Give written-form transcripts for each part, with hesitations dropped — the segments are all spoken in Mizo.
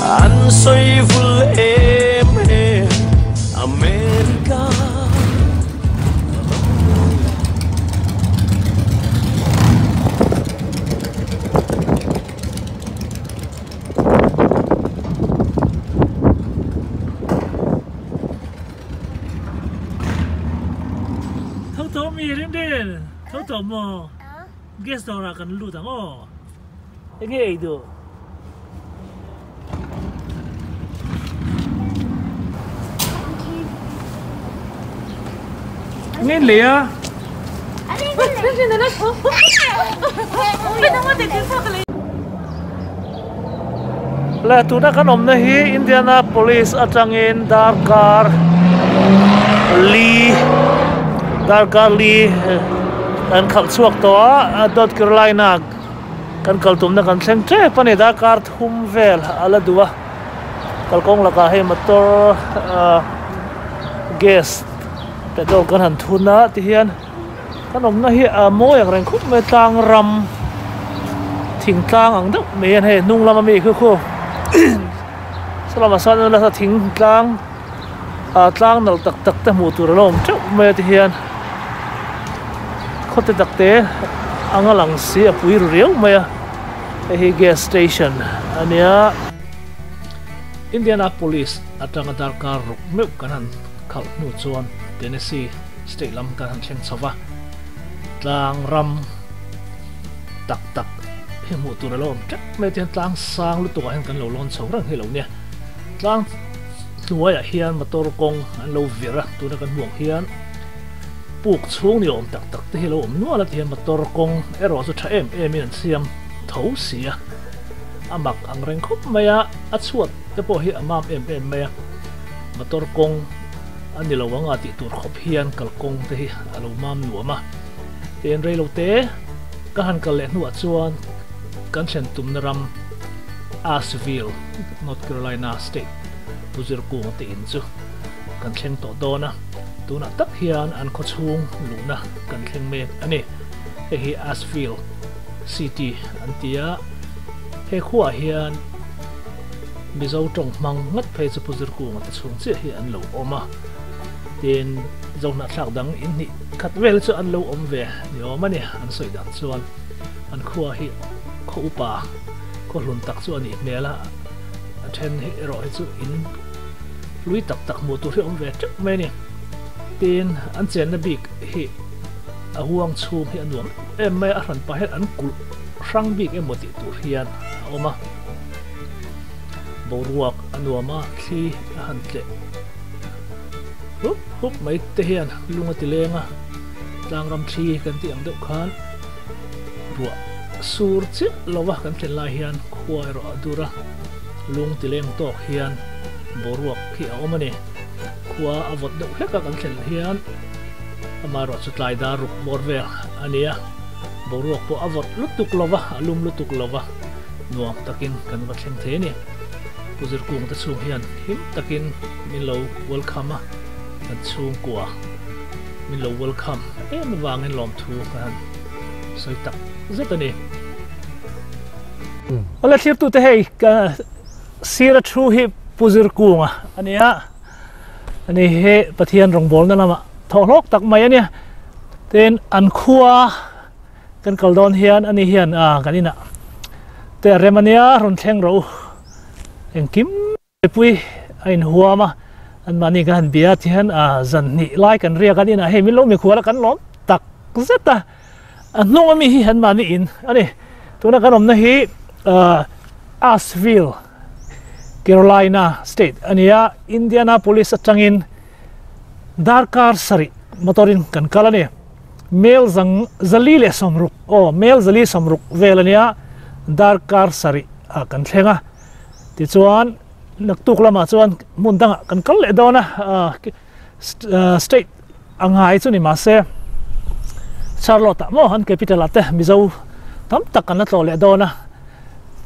An sawi vul em em America ram mawi ah. Tho tawh mi Rinrin, tho tawh maw? Gas dawrah kan lut ang aw. Enge ei duh? Nge lei a? Le tuna kan awmna hi Indianapolis atangin darkar li darkar li kan khalh chhuak tawh a North Carolina Kan kal tumna kan thleng tep a ni, darkar thum vel a la duh a, kalkawng lakah hei motor ah gas petrol kan han thun a tihian kan awmna hi a mawi ang reng khawp mai a tlang ram thingtlang ang deuh mai hian hei hnung lama mi khu khu saw lamah sawn nasa thingtlang ah tlang nalh tak tak te hmuh tur a lo awm teuh mai a tihian khawte tak te anga lang si a pui ru riau mai a hei hi gas station a nia. Indianapolis atanga darkar ruk meuh kan han khalh hnu chuan Tennessee state lam kan han thleng chho va, tlang ram tak tak hi hmuh tur a lo awm teuh mai a tihian tlang sang lutuk ah hian kan lo lawn chho reng hi lo nia. Tlang hnuaiah hian motor kawng an lo vir a, tuna kan hmuh ang hian puk chhung ni awm tak tak te hi a lo awm nual a tihian motor kawng erawh chu tha em em in an siam tho si a, a mak ang reng khawp mai a, a chhuat te pawh hi a mam em em mai a, motor kawng a ni lo anga tih tur khawp hian kalkawng te hi a lo mam nuam a, tin reilo te ka han kal leh hnuah chuan kan thlen tumna ram Asheville, North Carolina State Pu Zirkunga te in chu kan thleng tawh dawn a, tunah tak hian an khawchhung luhna kan thleng mek a ni. Hei hi Asheville City an ti a, he khuaah hian Mizo tawng hmang ngat phei chu Pu Zirkunga te chhung chiah hi an lo awm a, tin Zohnahthlak dang inhnih khat vel chu an lo awm ve ni awm a ni, an sawi dan chuan an khua hi khaw upa. Khaw hlun tak chu a nih hmel a, a then hi erawh hi chu in hlui tak tak hmuh tur hi a awm ve teuh mai a ni. Tin, an chenna bik hi a huang chhung hi a nuam em mai a, a hran pah hian an kulh hrang bik emaw tih tur hian a awm a. Boruak a nuam a, thli a han tleh hup hup mai te hian lung a ti leng a, tlangram thli kan tih ang deuh khan ruah sur chiah lova kan thlen lai hian khua erawh a dur a, lung ti leng tawk hian boruak hi a awm a ni. Khua a vawt deuh hlek a kan thlen hian amaherawh chu tlai dar ruk bawr vel a ni a, boruak pawh a vawt lutuk lova, a lum lutuk lova nuam takin kan va thleng thei a ni. Pu Zirkung te chhung hian him takin min lo welcome a, kan chhungkua min lo welcome em avangin lawmthu ka han sawi tak zet a ni. Awle thlirtute hei ka sir a thu hi Pu Zirkunga a ni a, ani hi Pathian rawngbawlna lamah thawh hlawk tak mai a nia. Tin an khua kan kal dawn hian ani hian ah kan inah te a rem a nia rawn thleng rawh u engkim. Mipui a inhuam a, anmahni kan han bia ti hian zan hnih lai kan riak an inah hei min lo mikhual a kan lawm tak zet a, a hnung ami hi anmahni in a ni. Tuna kan awmna hi Asheville, Carolina state a ni a, Indianapolis atangin darkar sarih motor in kan kal a ni. Mel zang zali leh sawmruk aw mel zali sawmruk vel a nia, darkar sarih ah kan thleng a. Tichuan naktuk lamah chuan hmun dangah kan kal leh dawn a, state a ngai chu ni mahse Charlotte ah maw an capital ah te Mizo tam tak kan la tlawh leh dawn a,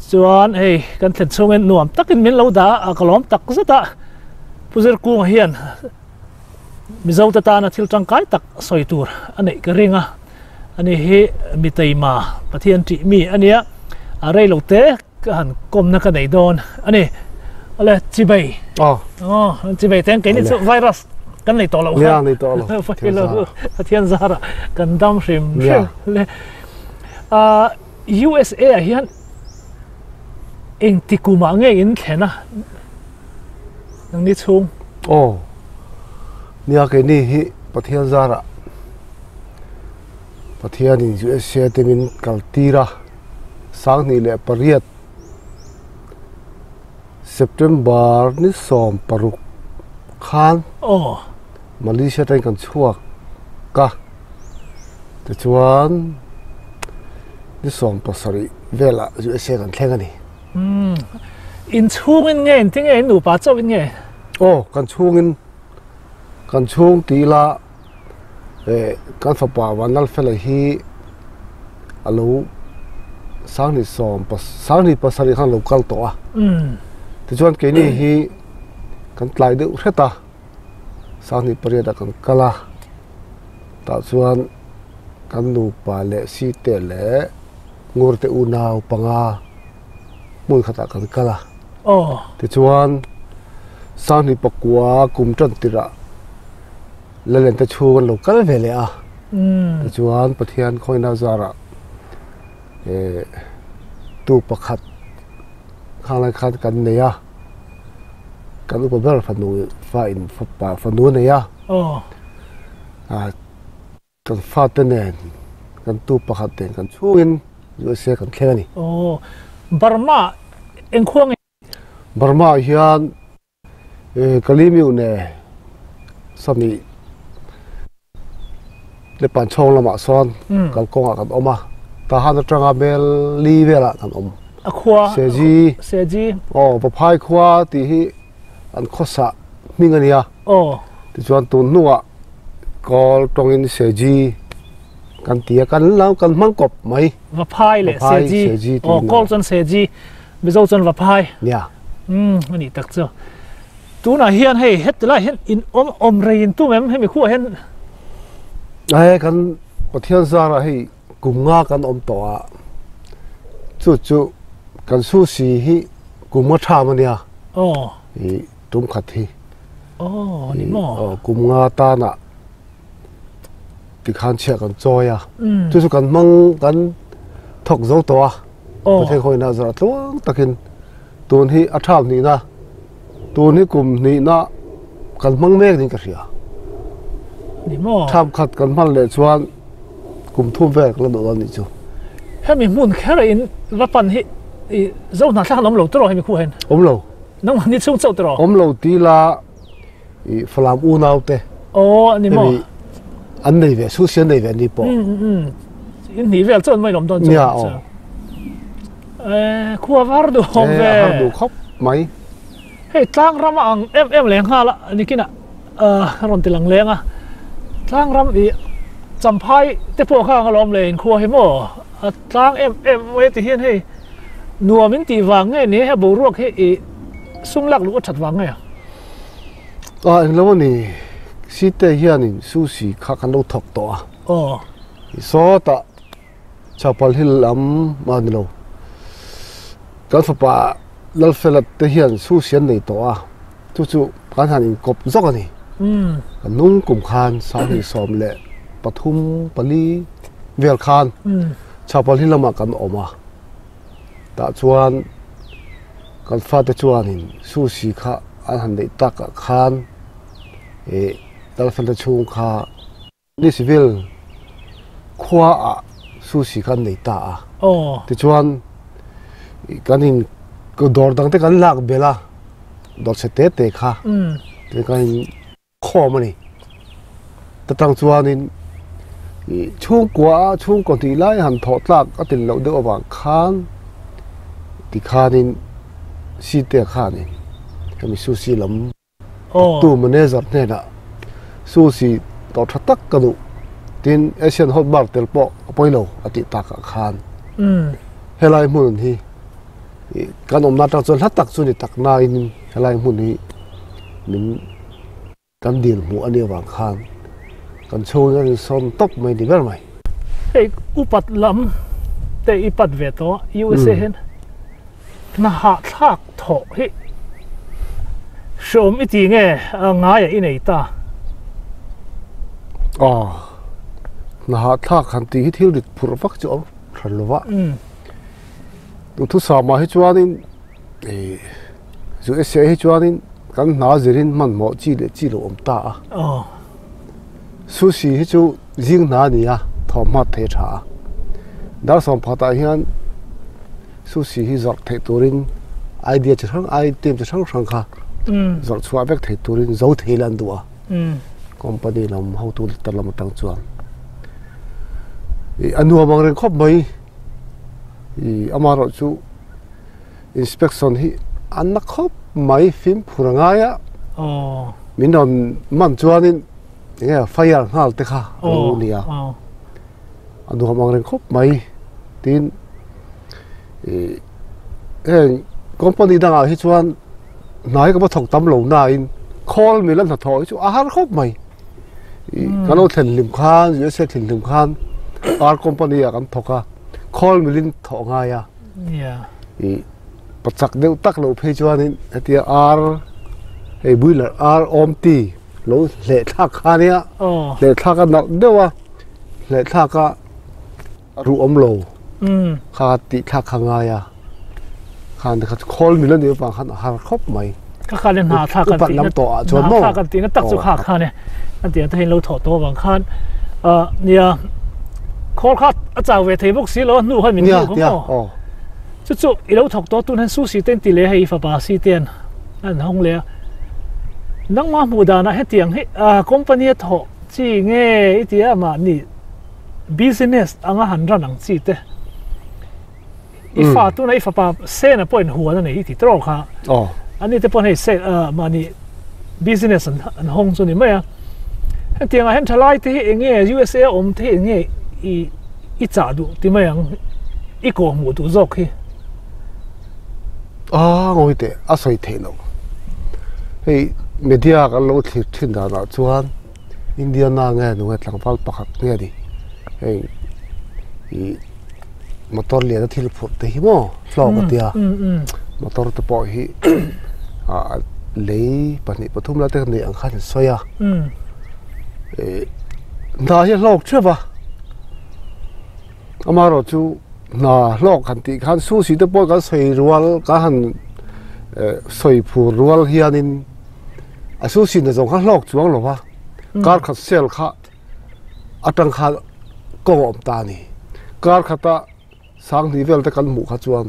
chuan hei kan thlen chhungin nuam takin min lo dah a, ka lawm tak zet a, Pu Zirkunga hian Mizo te tana thil tangkai tak sawi tur a neih ka ring a, ani hi mi teima Pathian tih mi a nia, a rei lo te. Ka han kawmna ka nei dawn a ni. Ale chibei. Oh. Oh, chibei ten keini chu virus kan nei tawh loh kha. Nia nei tawh lo. Pathian zara kan dam hrim hrim le. Ah USA ah hian engti kumah nge in thlen a nangni chhung? Oh. Nia keini hi Pathian zara Pathianin USA te min kaltir a 2008 September ni 16 khan Malaysia atangin kan chhuak a, tichuan ni 17 velah USA kan thleng a ni. Umm, in chhungin nge in tinge in nupa chauhin nge? Aw, kan chhungin, kan chhung tih ila Kan fapa Vanlalfela hi a lo 2007 khan a lo kal tawh a. Tichuan keini hi kan tlai deuh hret a, 2008 ah kan kal a, tah chuan kan nupa leh site leh Ngurte unau panga hmun khatah kan kal a. Tichuan 2009 kum tan tirah Lalente chhung an lo kal ve leh a, tichuan Pathian khawina zarah tu pakhat khanglai khan kan nei a, kan upa ber fanu fa in fapa fanu a nei a, kan fate nen kan tu pakhat nen kan chhungin USA kan thleng a ni. Burma engkhua nge? Burma ah hian Kalimiu ne sawmhnih le panchhawng lamah sawn kalkawngah kan awm a, Tahan atanga bel li velah kan awm. A khua? Seji. Seji. Aw, Paphai khua tih hi an khawsah hming a nia. Aw. Tichuan tun hnuah kawl tawngin Seji kan ti a, kan lo kan hmang kawp mai. Vaphai leh Seji. Seji tih Aw, kawl chuan Seji. Mizo chuan va phai. Nia. Umm a nih tak chu. Tunah hian hei heti lai hian in awm awm rei in tum em hemi khuah hian? Ae kan Pathian zarah hei kum nga kan awm tawh a, chu chu kan sushi hi kum nga tham a nia. Aw. I tum khat hi. Aw ni maw? Aw kum nga tanah tikhan chhiah kan chawi a, chu chu kan hmang kan thawk zo tawh a. Pathian khawina zarh tluang takin tun hi a thap hnihna, tun hi kum hnihna kan hmang mek niin ka hria. Thap khat kan hman leh chuan kum thum vel kan la duh dawn nih chu. Hemi hmun kher in va pan hi i zo hna thlak an awm lo tawh hemi khuh hian? Awm lo. Nangmah ni chhung chauh tawh? Awm lo ti la i Falam unau te. Aw ani maw? Hemi an nei ve, sushi an nei ve ni pawh. In hnih vel chuan mai lawm dawn chuan. Nia aw. Eh khua var duh awm ve. Eh a har duh khawp mai. Hei tlang ram a ang em em leh nghal a nikin ah a rawn ti lang leng a. Tlang ram i champhai te pawh kha ang alawm le in khua hi maw? A tlang em em mai ti hian hei nuam in tih vang nge ni he boruak hi i sum lak luh a that vang nge? A englo a ni, Site hianin sushi kha kan lo thawk tawh a. Aw. Sawtah Chapal Hill lam a ni lo. Kan fapa Lalfela te hian sushi an nei tawh a, chu chu kan han inkawp zawk a ni. Kan hnung kum khan 2013 pali vel khan Chapal Hill lamah kan awm a. Tah chuan kan fate chuanin sushi kha an han neih takah khan ih Lalfela chhung kha Louisville khuaah sushi kha an nei ta a. Tichuan kan in dawr dang te kan lak belh a, dawr chhe te te kha te kan in khawm a ni. Ta tang chuanin ih chhungkua a chhungkaw hnih lai han thawh tlak a tel loh deuh avang khan tikhanin Site khanin hemi Sushi lam thawktu manager hnenah Sushi tawh tha tak ka duh tin Asian hot bar tel pawh a pawi lo a tih takah khan helai hmun hi ih kan awmna atang chuan hla tak chu ni tak nain helai hmun hi min Kan dil hmuh a nih avang khan kan chhungin a insawn tawp mai ni ber mai. Hei upat lam te i pat ve tawh a, USA hian hna hahthlak thawh hi Hreawm i ti nge ngaia i nei ta? Aw, hnahahthlak han tih hi thil rit phurh vak chu a awm hran lo va. Duhthusam ah hi chuanin ih USA hi chuanin kan hna zirin hmanhmawh chi leh chi lo awm ta a. Sushi hi chu zing hna a ni a, thawmhmat thei a tha a. Dar sawmphatah hian Sushi hi zawrh theih turin idea chi hrang item chi hrang hrang kha zawrh chhuah vek theih turin zo thei la an duh a company lam hotu te lam atang chuan ih a nuam ang reng khawp mai ih amaherawh chu inspection hi a na khawp mai fimkhur a ngai a min rawn man chuanin eng nge fire nghal te kha a lo nia. A nuam ang reng khawp mai tin ih heng company dangah hi chuan hna hi ka va thawk tam lo nain khawl mila hnathawh hi chu a har khawp mai ih kan lo thlen hlim khan USA thlen hlim khan ar company ah kan thawk a khawl milin thawh a ngai a ih pachak deuh tak loh phei chuanin hetia ar hei boiler ar awm ti lo hleh thlak kha ania hleh thlak a nalh deuh a. Hlehthlak a ruh awm lo kha tih thlak kha ngai a khan te kha chu khawl mil a nih avang khan a har khawp mai. Ka kha le hna thlak kan tihna tawh ah chuan maw thlak kan tihna tak chu kha khan e an tih ang te hian lo thawh tawh avang khan nia khawl kha a chau ve thei bawk si lo a hnu khan min hnu kha maw chu chu i lo thawk tawh tun hian sushi te an ti leh hei fapa si te an hawng leh a nangmah hmuh danah hetiang hi company a thawh Chi nge i ti a mahni business anga han run ang chi te i fa tuna i fapa sena pawh in huan a nei i ti tawk kha ani te pawh hei se mahni business an an hawng chu ni mai a hetiang ah hian thalai te hi enge USA a awm te hi enge i i chah duh ti mai ang i kawh hmuh duh zawk hi. A ngawi teh a sawi theih loh hei media kan lo thlir thin danah chuan Indiana nge nunge tlangval pakhat nge ni hei ih motor lian a thil phurh te hi maw hlawk a tia motor te pawh hi ah lei pahnih pathum lai te nei ang khan an sawi a ih hna hi a hlawk theuh va. Amaherawh chu hna hlawk han tih khan sushi te pawh kan sawi rual kan han sawi phur rual hianin a sushi na zawng kha hlawk chuang lo va kar khat sale kha atang khan kawng a awm ta a ni kar khata sanghnih vel te kan hmuh kha chuan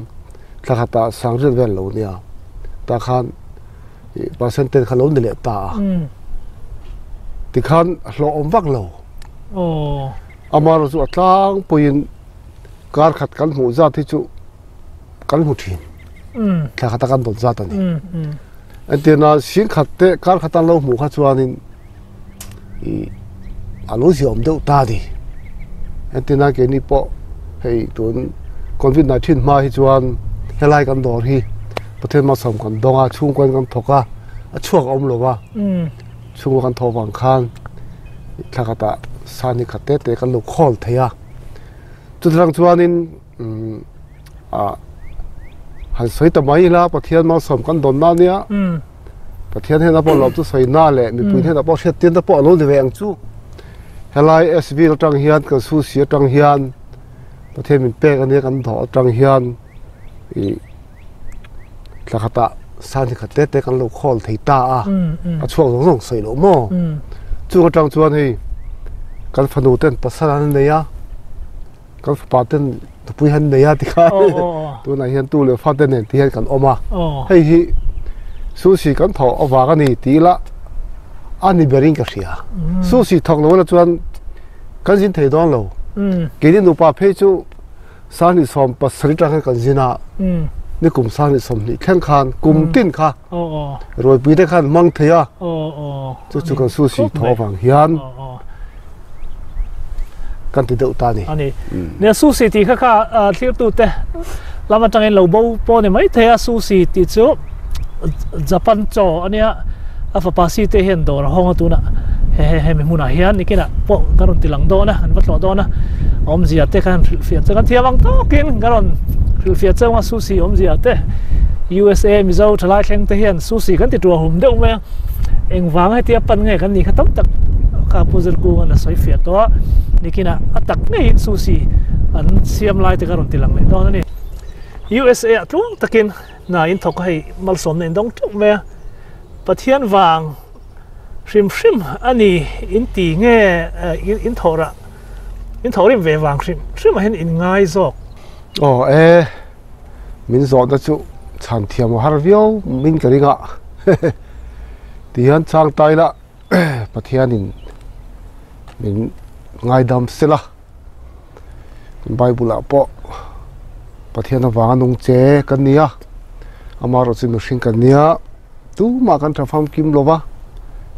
thla khatah sangriat vel lo nia tah khan percentage kha lo ni leh ta a tikhan hlawh awm vak lo. Amaherawh chu a tlangpuiin kar khat kan hmuh zat hi chu kan hmu thin. Thla khata kan dawn zat a ni. Entirna sing khat te kar khata lo hmuh kha chuanin ih a lo ziaawm deuh ta a ni. Entirna keini pawh hei tun covid 19 hma hi chuan helai kan dawr hi Pathian malsawm kan dawng a, chhungkuain kan thawk a, a chhuak a awm lo va. Chhungkaw kan thawh vang khan thla khatah sani khat te te kan lo khawl thei a, chutiang chuanin ah han sawi ta mai ila Pathian malsawm kan dawn na nia Pathian hnenah pawh lawm chu sawi na leh mipui hnenah pawh hriat tirna pawh a lo ni ve ang chu helai SV atang hian kan sushi atang hian Pathian min pek ania kan dawh atang hian ih. Thla khatah sangni khat te te kan lo khawl thei ta a, a chhuak zawng zawng sawi loh maw? Chung atang chuan hei kan fanu ten pasal an nei a, kan fapa ten nupui han nei a tikhan tunah hian tu leh fa te nen ti hian kan awm a, hei hi sushi kan thawh avang a ni tih ila a ni berin ka hria. Sushi thawk lo la chuan kan zin thei dawn lo. Keini nupa phei chu Sanghnih sawm pasarih tang khan kan zin a, ni kum sanghnih sawmhnih thleng khan kum tin kha ruaipui te khan hmang thei a, chu chu kan sushi thaw avang hian kan ti deuh ta a ni. A ni. Nia sushi tih kha kha thlirtu te lam atangin lo bo pawh a ni mai thei a, sushi tih chu Japan chaw a nia, a fapa si te hian dawr a hawng a tunah he hemi hmunah hian nikinah pawh ka rawn ti lang dawn a, an va tlawh dawn a, awmzia te khan hrilhfiah che kan thiam ang tawkin ka rawn hrilhfiah cheu ang a sushi awmzia te. USA Mizo thalai thleng te hian sushi kan ti tuah hum deuh mai a, engvanga hetia pan nge kan nih kha tam tak kha Pu Zirkunga'n a sawi fiah tawh a, nikinah a tak ngeiin sushi an siam lai te kha rawn ti lang leh dawn a ni. USA ah tluang takin hna in thawk a hei malsawmna in dawng teuh mai a, Pathian vang hrim hrim a ni in ti nge in thawh rah in thawh rim ve vang hrim hrim ah hian in ngai zawk. Aw e, min zawhna chu chhan thiam a har viau min ka ring a, tihian chang ta ila Pathianin min ngaidam sela, Bible ah pawh Pathian avanga nung che kan ni a, amaherawhchu mihring kan nia tumah kan tha famkim lo va,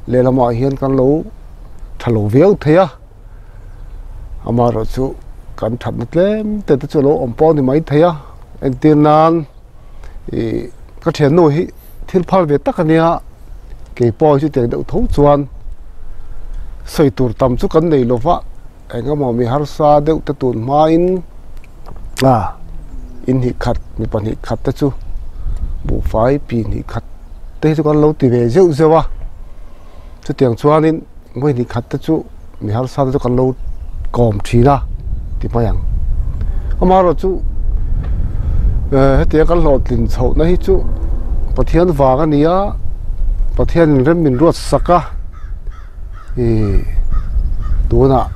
lehlamah hian kan lo tha lo viau thei a. Amaherawhchu kan thatna tlem te te chu a lo awm pawh a ni maithei a, entir nan ih ka thiannu hi thil phal ve tak a nia, kei pawh hi chutiang deuh tho chuan sawi tur tam chu kan nei lo va, eng emaw mi harsa deuh te tun hmain a inhnih khat mi pahnih khat te chu buhfai pi hnih khat te hi chu kan lo ti ve zeuh zeuh a, chutiang chuanin. Vawi hnih khat te chu mi harsa te chu kan lo kawm thin a ti mai ang. Amaherawh chu hetiang kan hlawhtlin chhohna hi chu Pathian vang a ni a, Pathianin rem min ruat sak a, ih tunah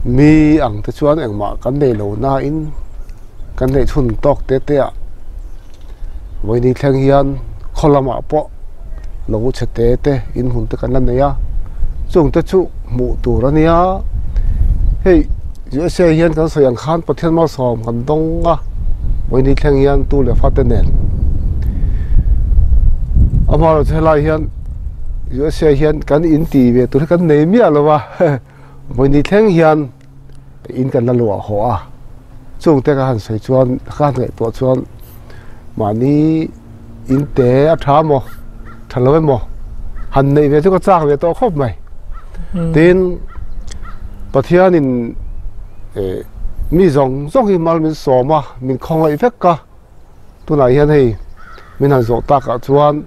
mi ang te chuan engmah kan nei lo nain kan neih chhun tawk te te ah Vawiin thleng hian khaw lamah pawh lo chhe te te in hmun te kan la nei a, chung te chu hmuh tur a nia, hei USA hian kan sawi ang khan Pathian malsawm kan dawng a, vawiin thleng hian tu leh fa te nen amaherawhchu helai hian USA hian kan in tih ve tur hi kan nei miah lo va vawiin thleng hian. In kan la luah haw a, chungte ka han sawi chuan ka han ngaihtuah chuan mahni in te a tha maw tha lo emaw han neih ve chu ka chak ve tawh khawp mai. Tin, Pathianin eh mi zawng zawng hi mal min sawm a, min khawngaih vek a, tunah hian hei min han zawh takah chuan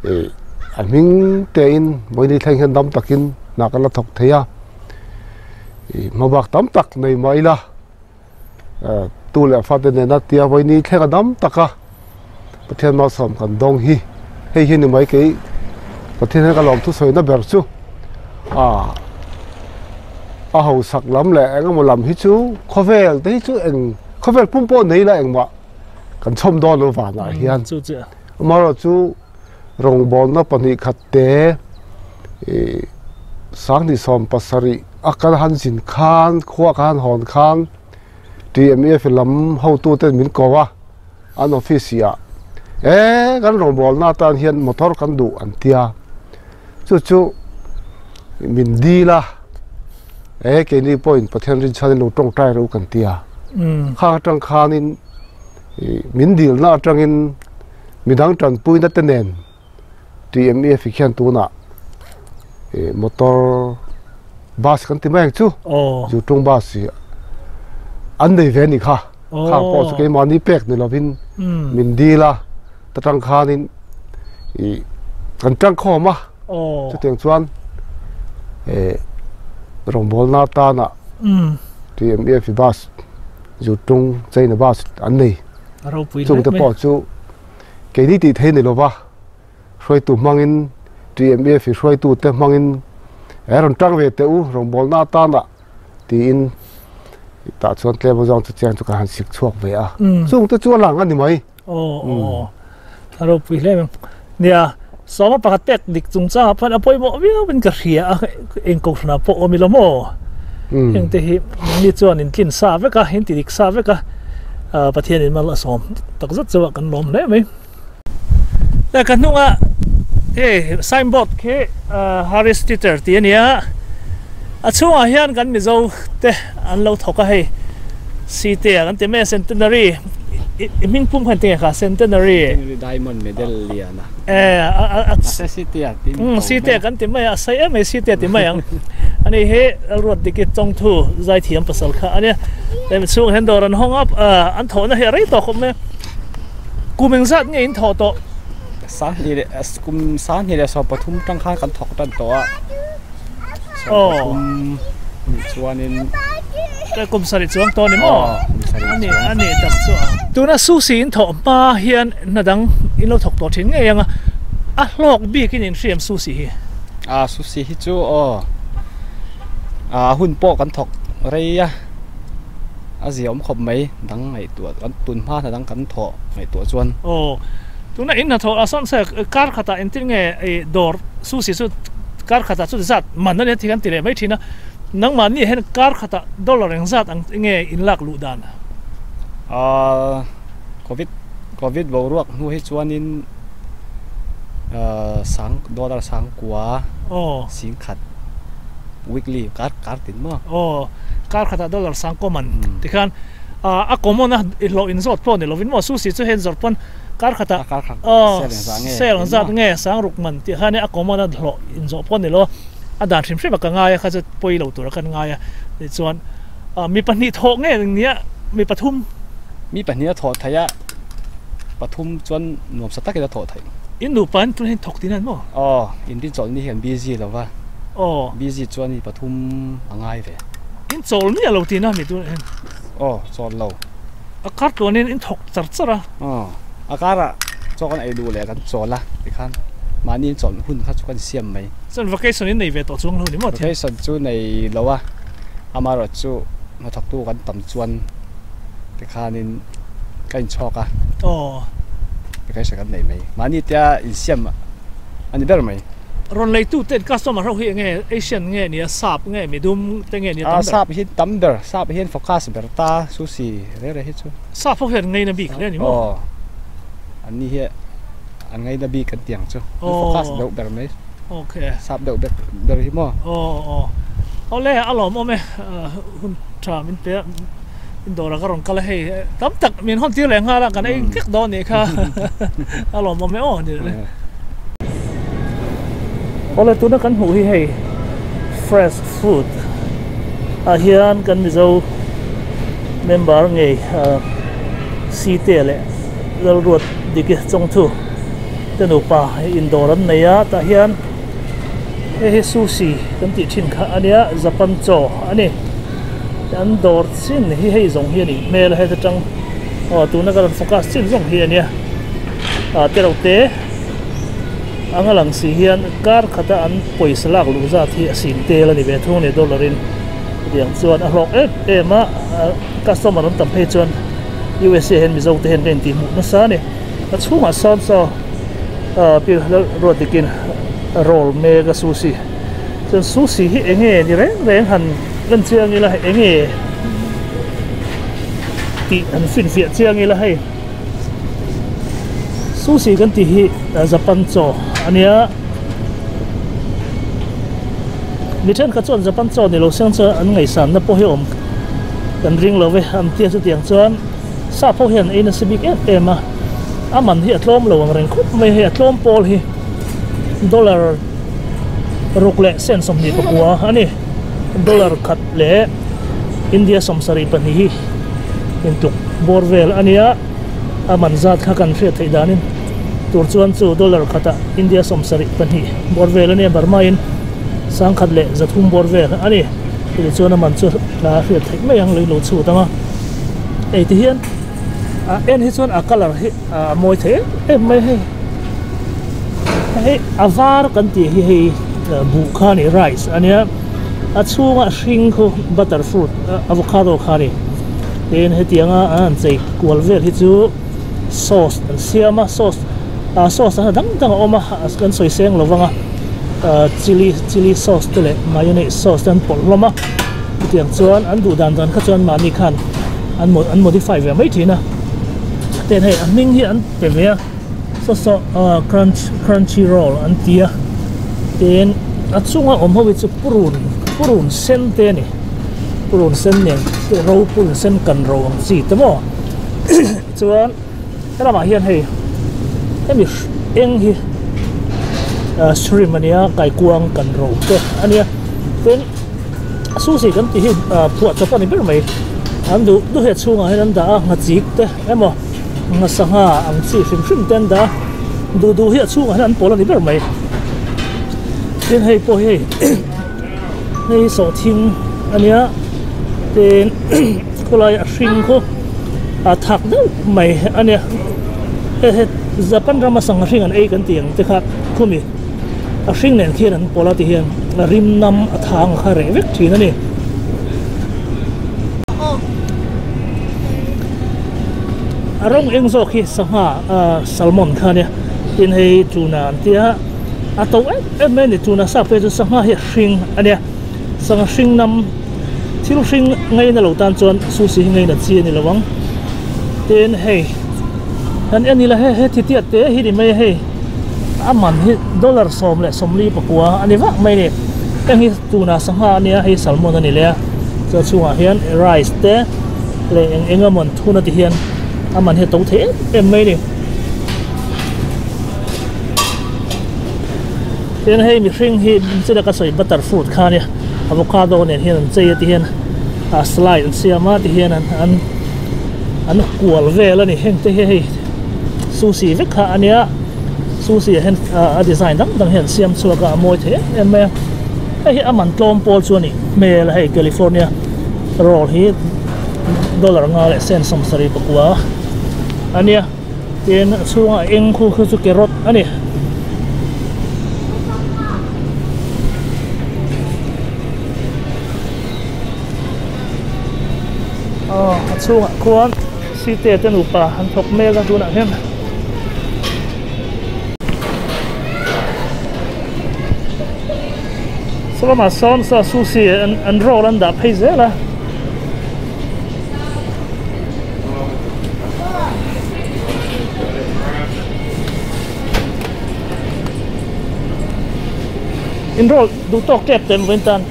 eh a hming tein vawiin thleng hian dam takin hna kan la thawk thei a. Ih hmabak tam tak nei mah ila tu leh fate nena tia vawiin thleng a dam tak a Pathian malsawm kan dawng hi hei hi ni mai kei Pathian hian ka lawm thusawi na ber chu ah a hausak lam leh eng emaw lam hi chu khawvel te hi chu eng khawvel pum pawh nei ila engmah kan chhawm dawn lo vanah hian amaherawhchu. Rawngbawlna pahnih khat te ih sanghnih 70 a kal han zin khan khua ka han hawn khan TMF lam hotu ten min ko a an office ah e kan rawngbawlna atan hian motor kan duh an tia chu chu min dil a e keini pawhin Pathian rinchhanin lo tawngtai rawh u kan tia khang atang khanin ih min dilna atangin. Midang tanpuina te nen TMEF khian tunah ih motor bus kan ti mai ang chu Zutawng bus hi an nei ve a nih kha khang pawh chu keimahni pek ni lovin min dil a ta tang khanin ih kan tangkhawm a chutiang chuan ih rawngbawlna atana TMEF bus Zutawng China bus an nei. Chungte pawh chu keini tih theih a ni lo va, hruaitu hmangin TMEF hruaitute hmangin he rawn tang ve teh u rawngbawlna atana tiin tah chuan tlem azawng chu chiang chu ka han sik chhuak ve a, chungte chu a lang a ni mai. Aw a ropui hle mai. Nia, sawma pakhat pek dik chungchangah pawh a pawimawh viau in ka hria a, eng kohhranah pawh awm ila maw? Hengte hi ni chuan in tlin sa vek a, in ti dik sa vek a, Pathian in mal a sawm tak zet chu a kan lawm hle mai. Ka hnunga hei signboard khi Harris Teeter tih a ni a, a chhungah hian kan Mizo te an lo thawk a hei Cite a kan ti mai a Centenary i hming pum khan tinge kha Centenary Diamond Medal lian a a Cite a ti Cite a kan ti mai a sai em mai Cite a ti mai ang ani hi Lalruatdiki Chawngthu Zaithiam pasal kha a nia hemi chhungah hian dawr an hawng a an thawhna hi a rei tawh khawp mai a. Kum engzat nge in thawh tawh? Sanghnih leh kum sanghnih leh 13 tang khan kan thawk tan tawh a. 13 nih chuanin kum sarih chuang tawh ni maw? Ani ani tak chu a. Tuna sushi in thawh hma hian hna dang in lo thawk tawh thin ngei ang a, a hlawk bikin in hriam sushi hi? A sushi hi chu aw a hun pawh kan thawk rei a. A zia awm khawp mai dang ngaihtuah kan tun hma hna dang kan thawh ngaihtuah chuan. Aw tuna in hnathawh a sawn se kar khatah engtin nge i dawr sushi chu kar khatah chuti zat man a nia tih kan ti leh mai thin a, nangmahni hian kar khatah dollar eng zat ang nge in lak luh dan? Aaa covid covid boruak hnu hi chuanin sang dollar sang kua sing khat weekly kar kar tin maw? Aw kar khatah dollar sang common tikhan a common a i hlawh in zawt pawh ni lovin maw sushi chu hei zawrh pawn kar khatah aw sale ang zat nge sang ruk man tih khan a common a hlawh in zawh pawh ni lo a dan hrim hrim a ka ngai a kha chu pawi lo tur a kan ngai a tichuan mi pahnih thawh nge nia mi pathum mi pahnih a thawh theih a pathum chuan nuamsa takin a thawh theih. In nupa in tun hian thawk tin an maw? Aw, in rin chawlh ni hian busy lo va. Aw. Busy chuan mi pathum a ngai ve. In chawl miah lo tina mi tun hian? Aw, chawl lo. A kar tluanin in thawk char char a. Aw, a karah chaw kan ei duh leh kan chawl a tikhan mahni in chawlh hun kha chu kan siam mai. Chuan vacation in nei ve tawh chuang lo ni maw thian? Vacation chu nei lo a, amaherawhchu hnathawktu kan tam chuan tikhanin ka inchhawk a. Aw. Vacation kan nei mai. Mahni tia insiam a ni ber mai. Rawn leitu ten customer ho hi enge Asian nge nia sap nge midum te nge nia tam ber? Sap hi tam ber. Sap hian focus ber ta sushi reng reng hi chu. Sap ho hian ngaina bik hle a ni maw? Aw. An ni hi an ngaina bik kan ti ang chu. An focus deuh ber mai. Okay. Sap deuh ber ber hi maw? Aw aw. Awle a lawmawm e hun tha min pe a. Dawrah ka rawn kal a hei tam tak min hawn tir leh nghal a kan ei vek dawn nih kha a lawmawm e aw ni le. Awle tuna kan hmuh hi hei fresh food ah hian kan Mizo member ngei Site leh Lalruat Diki Chawngthu te nupa indawr an nei a tah hian hei hi sushi kan tih thin kha a nia Japan chaw a ni. An dawr chin hi hei zawng hi a nih hmel a heta tang aw tuna ka rawn focus chin zawng hi a nia ah te reuh te anga lang si hian kar khata an pawisa lak luh zat hi a sing tel a ni ve thung a ni dollar in chutiang chuan a hlawk em em a customer an tam phei chuan USA hian Mizo te hian ka intih hmuh nasa a ni a chhungah sawn saw ah pi ruat dikin roll mek a sushi. Chuan sushi hi eng nge ni reng reng han en chiang ila eng nge tih han finfiah chiang ila hei sushi kan tih hi Japan chaw a nia mi thenkhat chuan Japan chaw ni lo siang chuan an ngaihsanna pawh hi awm kan ring lo ve an tia chutiang chuan sap ho hian ei nasa bik em em a a man hi a tlawm lo ang reng khawp mai hei a tlawm pawl hi dollar. Ruk leh sen 29 a ni. Dollar khat leh India 72 hi intluk bawr vel a nia. A man zat kha kan hriat theih danin tur chuan chu dollar khatah India 72 bawr vel a nia. Burma in 1300 bawr vel a ni. Chutichuan chuan a man chu hla hriat theih mai ang lo chhut ang a. Hei ti hian a en hi chuan a colour hi a mawi thei em em mai hei hei a var kan tih hi hei buh kha a ni rice a nia a chhunga hring khu butter fruit avocado kha a ni tin hetianga an han chei kual vel hi chu sauce an siam a sauce ah sauce a dang dang a awm a kan sawi seng lo vang a chilli chilli sauce te leh mayonnaise sauce te an pawlh hlawm a chutiang chuan an duh dan dan kha chuan mahni khan an an modify ve mai thin a ten hei a hming hi an pe ve a saw saw ah crunch crunchy roll an ti a tin a chunga awm ho hi chu purun purun sen te a ni purun sen nen ro purun sen kan ro ang chi te maw chuan helamah hian hei hemi eng hi ah shrimp a nia kaikuang kan ro te a nia tin. Sushi kan tih hi phuah chawp a ni ber mai. An duh duh he chhungah hian an dah a nghachik te emaw Nga sangha ang chi hrim hrim te an dah a, duh duh hi a chhungah hian an pawl a ni ber mai. Tin hei pawh hi hei hi sawhthing a nia tin khawlai a hring khu a thak deuh mai a nia hei he Japan rama sangha hring an ei kan tih ang te kha khumi a hring nen khian an pawl a ti hian a rim nam a thang kha reh vek thin a ni. A rawng eng zawk hi sangha salmon kha a nia tin hei tuna an tia a to em em mai a ni tuna sa phei chu sangha hi a hring a nia sangha hring nam thil hring ngaina lo tan chuan sushi hi ngaina chi a ni lo ang tin hei kan en ila hei he thitiat te hi ni mai a hei a man hi dollar 19 a ni vak mai a ni heng hi tuna sangha a nia hei salmon a ni leh a chuan chhungah hian rice te leh eng eng emaw an thun a ti hian a man hi a to thei em em mai a ni. Tin hei mihring hi chila ka sawi butter fruit kha ania avocado nen hian an chei a ti hian a slide an siam a ti hian an an an kual vel a ni heng te hi hei sushi vek kha ania sushi ah hian a design dang dang hian an siam chhuak a a mawi thei em em mai a hei hi a man tlawm pawl chu a nih hmel a hei California roll hi dollar nga leh cent 79 ania. Tin a chhungah eng khu khu chu carrot a ni. Aw a chhungah khuan site te nupa an thawk mek a tunah hian. Saw lamah sawn saw sushi an roll an dah phei zel a. In roll duh tawk tep teh maw tan.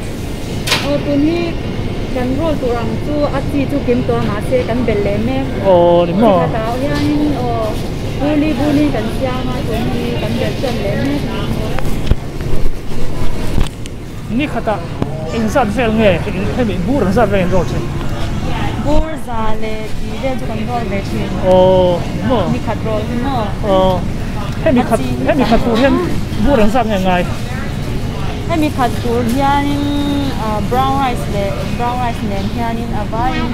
Aw tun hi kan roll tur ang chu a chi chu kim tawh a mahse kan belh leh mek. Aw ni maw. Chi khatah hianin aw buli buli kan siam a tun hi kan belh tan leh mek. Ni khatah engzat vel nge hemi bur ang zat vel in roll thin? Bur za leh tih vel chu kan roll ve thin. Aw maw? Ni khat roll hi maw? Aw hemi khat hemi khat tur hian bur ang zat nge ngai? Hemi khat tur hianin brown rice leh brown rice nen hianin a vaiin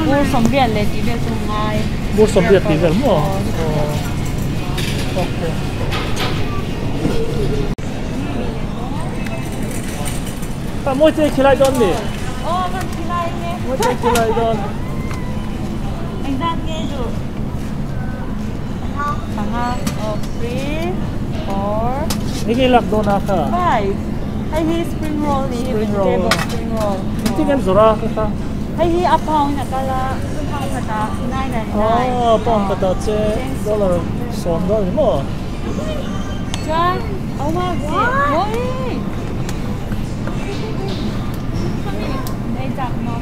bur sawmriat leh tih vel chu ngai. Bur sawmriat tih vel maw? Aw okay. A mawi te khilai dawn mi? Aw kan khilai nge. Mawi te khilai dawn. Engzat nge duh? Panga. Aw 3 4. Enge lak dawn a kha? 5. Hei hi spring roll ni hi vegetable spring roll. Engtin nge an zawrh a kha kha? Hei hi a pound in a kal a, pound khatah 9.99. Aw pound khatah che dollar 10 dawn ni maw? Chuan awm a chi mawi ei chak maw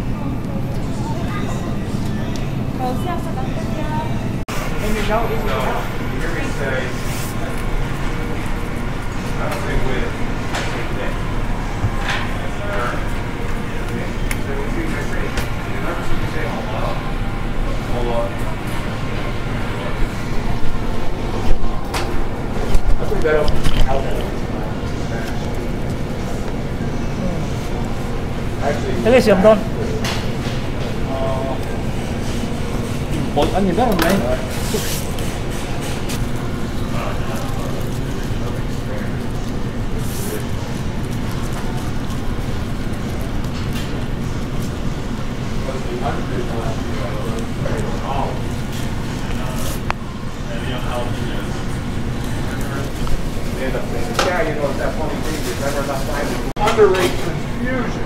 lo siak sak ang ka tia. Enge siam dawn? Inpawlh a ni ber mai.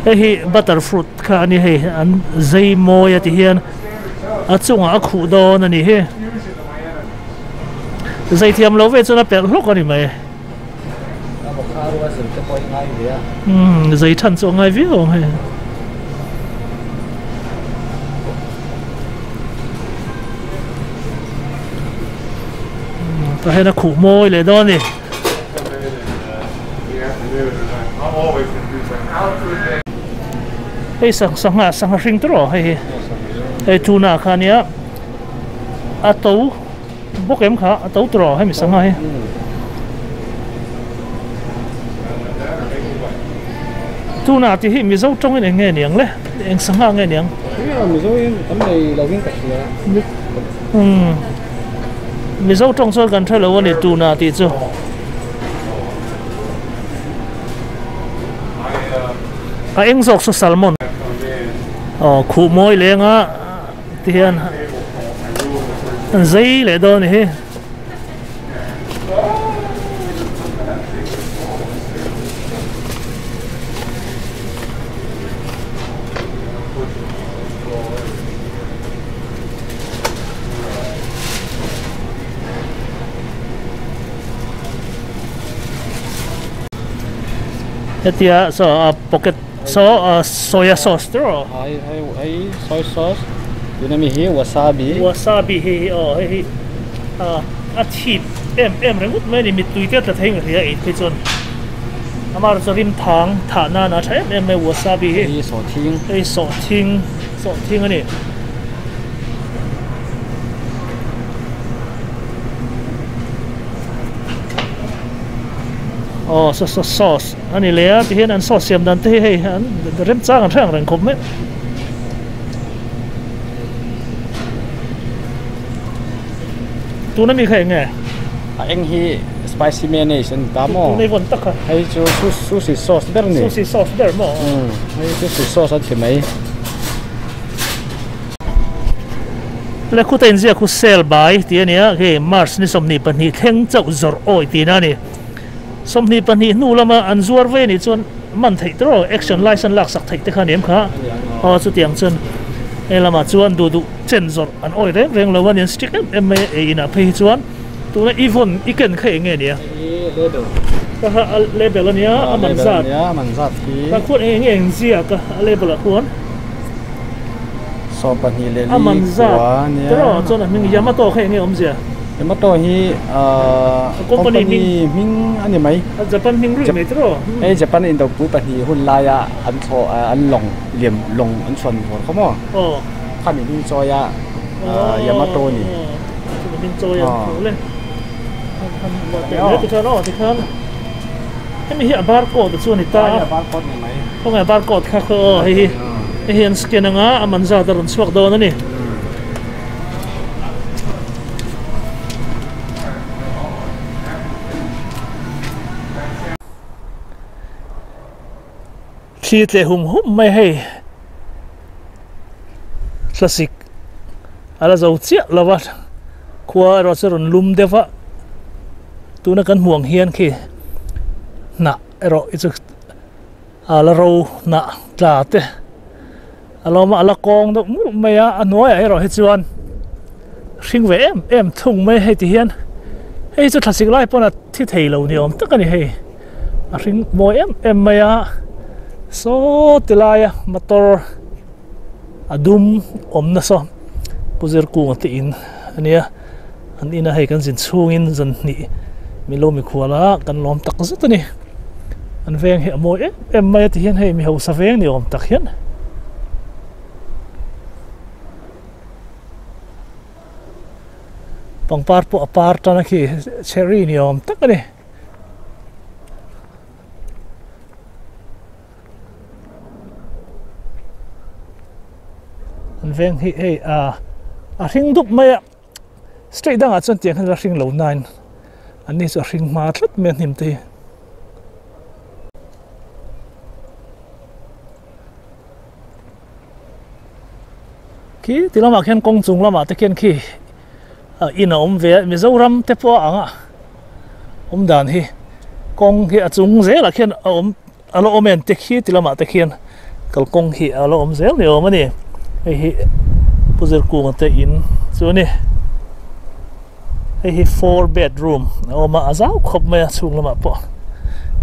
Hei hi butter fruit kha a ni hei an zei mawi a ti hian a chungah a khuh dawn a ni hi zei thiam lo ve chuan a pelh hlawk a ni mai umm zei than chu a ngai viau ang hei. Tah hian a khuh mawi leh dawn a ni. Hei sangha sangha hring tawh hei hi hei tuna kha ania a to. Bawk em kha a to tawh hemi sangha hi. Tuna tih hi Mizo tawngin eng nge niang le? Eng sangha nge niang? Mizo in kan nei lo in ka hria. Umm Mizo tawng chuan kan hre lo a ni tuna tih chu. A eng zawk chu salmon. Aw khuh mawi lenga ti hian an zei leh dawn a ni hi. Hetia saw a pocket saw soya sauce te rawh. Hei hei hei soy sauce tuna mi hi wasabi. Wasabi hei hi aw hei hi a thip em em ringawt mai a ni mittui te a tla thei ngei a ei phei chuan amah chu rim thang thah nan a tha em em mai wasabi hi. Hei sawhthing. Hei sawhthing sawhthing a ni. Aw saw saw sauce a ni leh a tihian an sauce siam dan te hi hei an remchang an hre ang reng khawp mai. Tuna mi kha eng nge? A eng hi spicy mayonnaise an ta maw? Tuna i vawn tak kha. Hei chu sushi sauce ber ni. Sushi sauce ber maw? Hei sushi sauce an ti mai. Le khuta inziak khu sale bai tih a ni a, hei March ni 22 thleng chauh zawrh awi tihna a ni. 22 hnu lama an zuar ve nih chuan man theih tawh rawh, action license lak sak theih te kha a ni em kha? Aw chutiang chuan hei lamah chuan duh duh chen zawrh an awi reng reng lo a ni, an strict em em mai a ei inah phei hi chuan tuna i vawn i ken kha eng nge nia? Ka kha a label a nia a man zat tah khuan eng eng inziak a a label ah khuan. 22 A man zat kua nia. Tiraw chuan a hming Yamato kha eng nge awmzia? Yamato hi company hming a ni mai. A Japan hming ruih mai tiraw? Hei Japan indopui pahnih hun laia an thlawh an lawng liam lawng an chhuan vawr kha maw? Aw. Khami hming chawia Yamato ni. Chumi hming chawia an thlawh le. Han han leh tikhan aw tikhan hemi hi a barcode chu a ni ta a. A barcode ni mai. Khawnge a barcode kha khaw aw hei hi hei hi an scan anga a man zat a rawn chhuak dawn a ni. Thli tleh hum hum mai hei thlasik a la zo chiah lo va khua erawh chu a rawn lum deuh va tuna kan hmuh ang hian khi hnah erawh hi chu a la ro hnah tla te a lo awm a a la kawng deuh murh mai a a hnuaiah erawh hi chuan hring ve em em thung mai hei ti hian hei chu thlasik lai pawn a thi thei lo ni awm tak a ni hei. A hring mawi em em mai a saw ti laia motor a dum awmna saw Pu Zirkunga te in a nia an ina hei kan zin chhungin zan hnih milo mikhual a kan lawm tak zet a ni an veng hi a mawi em em mai a ti hian hei mi hausa veng ni awm tak hian. Pangpar pawh a par tan a khi cherry ni awm tak a ni. An veng hi hei a a hring dup mai a street dangah chuan tiang hian a hring lo nain an ni chu a hring hma tlat mai a hnim te hi. Khi ti lamah khian kawng chung lamah te khian khi in a awm ve a Mizoram te pawh a ang a awm dan hi kawng hi a chung zelah khian a awm a la awm em te khi ti lamah te khian kalkawng hi a la awm zel ni awm a ni hei hi Pu Zirkunga te in chu a ni hei hi four bedroom a awm a a zau khawp mai a chhung lamah pawh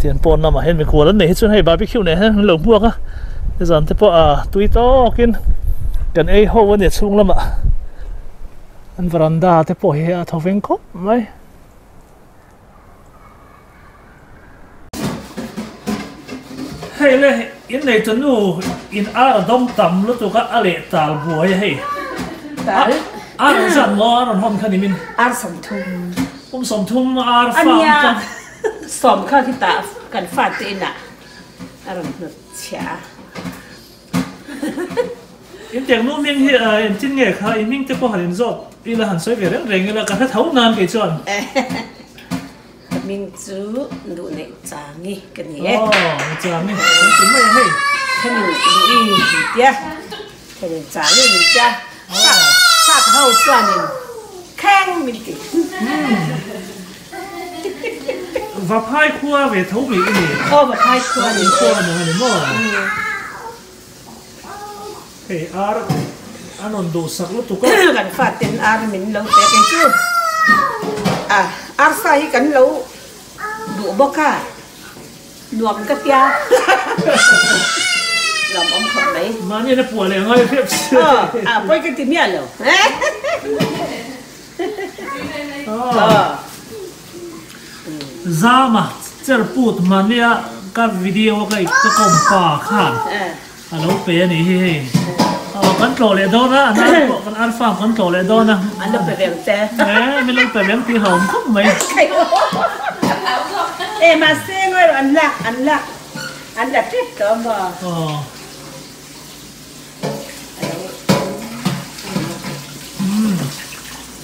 tian pawn lamah hian mikhual an nei hi chuan hei barbecue nen hian an lo hmuak a nizan te pawh a tui tawkin kan ei ho a ni a chhung lamah. An veranda te pawh hi a tho veng khawp mai. Hei le in nei tunu in ar a dawm tam lutuk a a leh tal buai a hei. Tal? Ar engzat maw a rawn hawn kha ni min? Ar 30. Pum 30 ar farm Ania chuan. Sawm kha khitah kan fate inah a rawn hnawt chhiah a. In tek nu hming hi engtin nge kha i hming te pawh han inzawt ila han sawi ve reng reng ila ka hre tho nan kei chuan. Ka hming chu duh neih changi ka ni e. Aw changi kan ti mai a hei. Thenin duh i min tia thenin changi min tia sap sap ho chuanin kheng min ti. Vaphai khua ve tho mi i ni. Aw Vaphai khua ni. Khua a ni maw? Hei ar a rawn duhsak lutuk a. Kan faten ar min lo pe kei chu a arsa hi kan lo duh bawk a nuam ka tia nuam awm khawp mai. Mahni an a puah leh ngai hrep si. Aw a pawi ka ti miah lo. Zama cher put mahnia ka video ka ka kawm pa khan a lo pe a nih hi hei. Aw kan tlawh leh dawn a, an ar pawh kan ar farm kan tlawh leh dawn a. An lo pe veng che. E min lo pe veng tih hlauhawm khawp mai. E mahse ngawi rawh an lak an lak an la tep tawh a maw. Aw.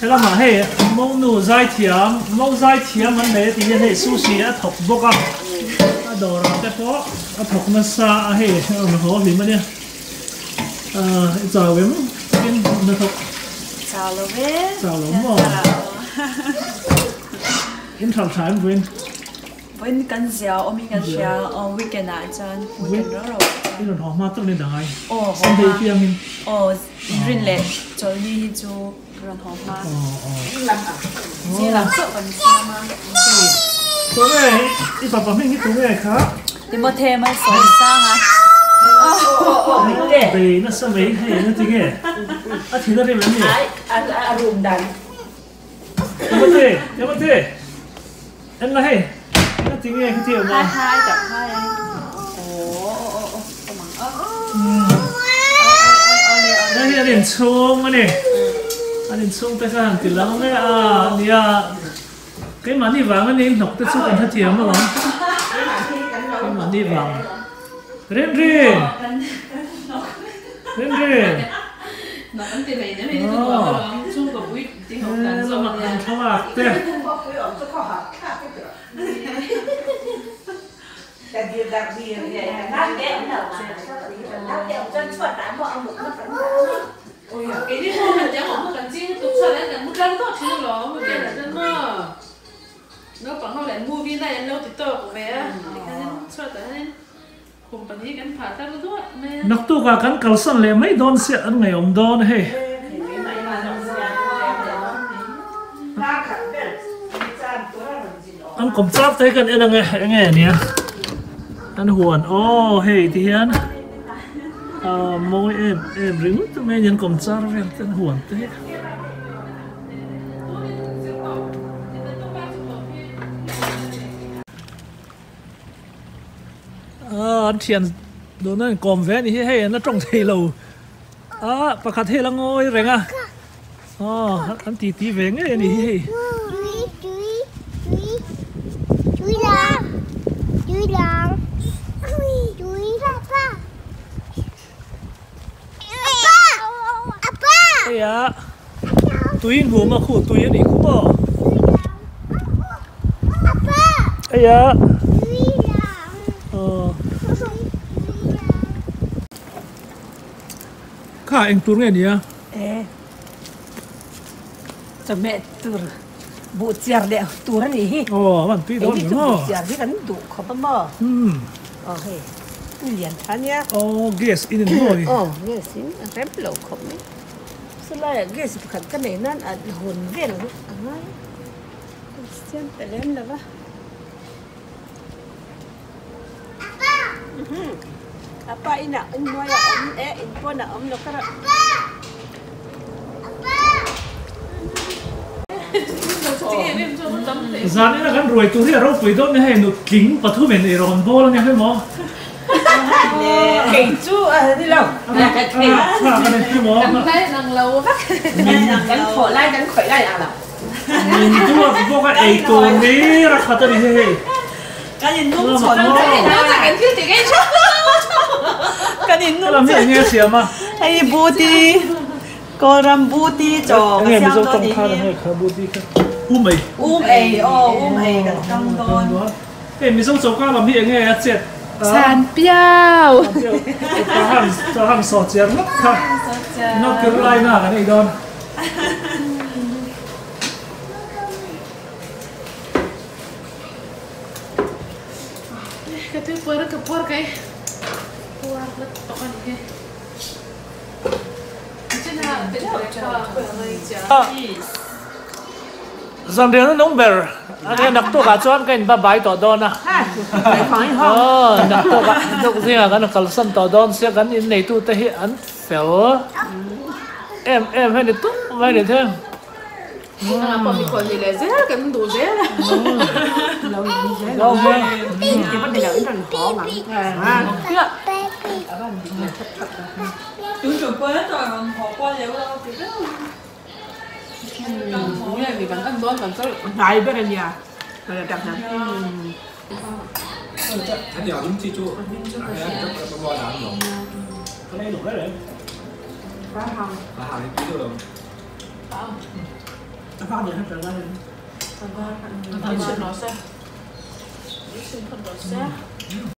Helamah hei monu zaithiam mo zaithiam an nei a tih hian hei sushi a thawk bawk a a dawrah te pawh a thawk nasa a hei a rawn haw hlim a nia ahh i chau em tin na thawk Chau lo ve chau lo maw in hralh tha em vawiin. Vawiin kan zia awm in kan hria aw weekend ah chuan weekend rau rau ah chuan. I rawn haw hma tak ni dangai. Aw haw hma. Sunday piang in. Aw inrin leh chawlhni hi chu ka rawn haw hma. Aw aw. Zing lam chauh kan siam a. Tunge i fapa hming hi tunge kha? Timothy Malsawm sang a. Bei nasa mai hei eng tinge a thin a rim em ni? Ai a room dan. Timothy Timothy. En la hei, eng ti nge khiti awm a? Hai hai tak hai. Aw aw aw aw awm ang a. Hei hi an inchhung a ni. An inchhung te kha han ti lang mai a nia. Keimahni vang a ni hnawk te chu kan hrethiam alawm. Keimahni vang. Rinrin! Rinrin! Aw. Helamah kan thlalak te. Naktukah kan kalsan leh mai dawn siah an ngaihawm dawn hei. An kawm char te hi kan en ange enge ania an huan aw hei ti hian ah mawi em em ringawt mai ani an kawm char vel te an huan te hi. Ah an thian duhna in kawm ve a ni hi hei an la tawng thei lo ah pakhat hei la ngawi reng a aw an ti ti ve ngei a ni hi hei. Hei a tui hmuh a khu tui a nih khu maw hei a aw kha eng tur nge ni a e chawhmeh tur buh chiar leh tur a nih hi aw a van tui dawn hei hi chu buh chiar hi kan duh khawp a maw aw hei tui lian tha nia aw gas in in maw ni aw gas in a rem lo khawp mai chulaiah gas pakhat ka nei nan a hawn vel a ngai a siam ta lem lo va apa inah in hnuaiah a awm e in pawnah a awm lo ka rah. Zan ina kan ruai tur hi a ropui dawn nia hei nutling pathumin ei rawn bawl ania hei maw. Kei chu a ni lo. Kan lai nang lo vek. Kan thawh lai kan khawih lai ang lo. Min duat bawk a ei tur ni ra khat a ni hei hei. Kan in nung chhawn Kan thil ti ngei Kan in nung Helam hi eng nge a siam a? Hei buti Kawlram buti chaw ka Enge siam Mizo dawn tawng ni khan hi. enge kha buti kha um ei. Um ei aw um ei kan tang dawn. Hei Mizo choka lam hi enge a chet a? San piau. Ka han ka han saw chiar ngawt kha. North Carolina kan ei dawn. Ka tui puar ka puar kai. Puar la tawk a ni hi. Zanrian a nung ber a nia naktuk ah chuan ka inba bai tawh dawn a. Aw naktuk ah tuk zingah kan kalsan tawh dawn sia kan inneitu te hi an fel em em hei ni tuk mai ni theng.